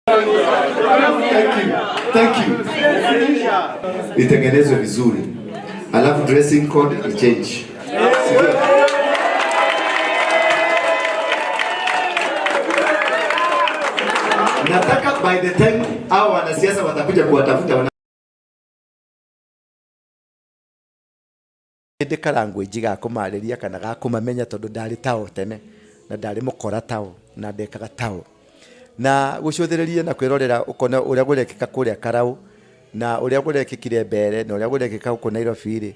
Thank you. Thank you. Itengenezwe vizuri. Alafu dressing code ichange. Sivyo? Nataka by the time hao wanasiasa watakuja kuwatafuta wana ndĩ karangwĩnji ga kũmarĩria kana ga kũmamenya tondũ ndarĩ tao tene na ndarĩ mũkora tao na ndekaga tao na gũcũthĩrĩria na kwĩrorera ũkona ũrĩa gũrekĩka kũrĩa Karau na ũrĩa gũrekĩkire Mbere na ũrĩa gũrekĩka gũkũ Nairobi rĩ,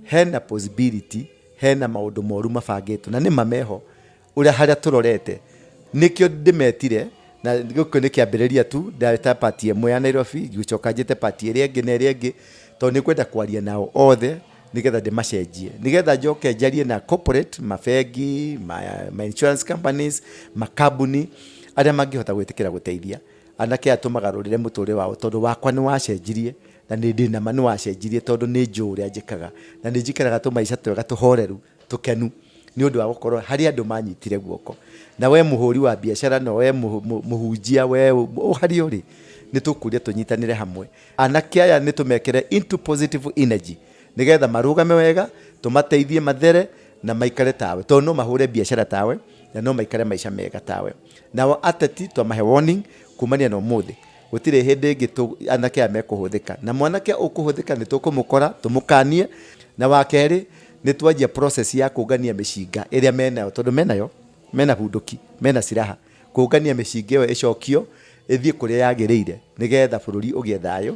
hena possibility, hena maũndũ moru mabangĩtwo na nĩma meho ũrĩa harĩa tũrorete. Nĩkĩo ndĩmetire na gĩkĩ nĩ kĩambĩrĩria tu, ndeta part ĩmwe ya Nairobi, ngũcoka njĩte part ĩrĩa ĩngĩ na ĩrĩa ĩngĩ, tondũ nĩ ngwenda kwaria nao othe nĩgetha ndĩmacenjie, nĩgetha njoke njarie na corporate, mabengi, ma insurance companies, makambuni arĩa mangĩhota gwĩtĩkĩra gũteithia anake aya tũmagarũrĩre mũtũrĩre wao, tondũ wakwa nĩ wacenjirie na nĩ ndĩ nama nĩ wacenjirie, tondũ nĩ njũĩ ũrĩa njĩkaga na nĩ njikaraga tũmaica twega tũhoreru tũkenu nĩ ũndũ wa gũkorwo harĩ andũ manyitire guoko. Na we mũhũri wa biacara na we mũhunjia, we harĩa ũrĩ, nĩ tũkũria tũnyitanĩre hamwe. Anake aya nĩ tũmekĩre into positive energy nĩgetha marũgame wega, tũmateithie mathere na maikare tawe, tondũ no mahũre biacara tawe na no maikare maica mega tawe. Nao ateti twamahe warning kumania na ũmũthĩ, gũtirĩ hĩndĩ ĩngĩ anake aya mekũhũthĩka, na mwanake ũkũhũthĩka nĩ tũkũmũkora tũmũkanie. Na wa kerĩ nĩ twanjia process ya kũngania mĩcinga ĩrĩa menayo, tondũ menayo, mena bunduki, mena silaha, kũngania mĩcinga ĩyo ĩcokio ĩthiĩ kũrĩa yagĩrĩire nĩgetha bũrũri ũgĩe thayũ.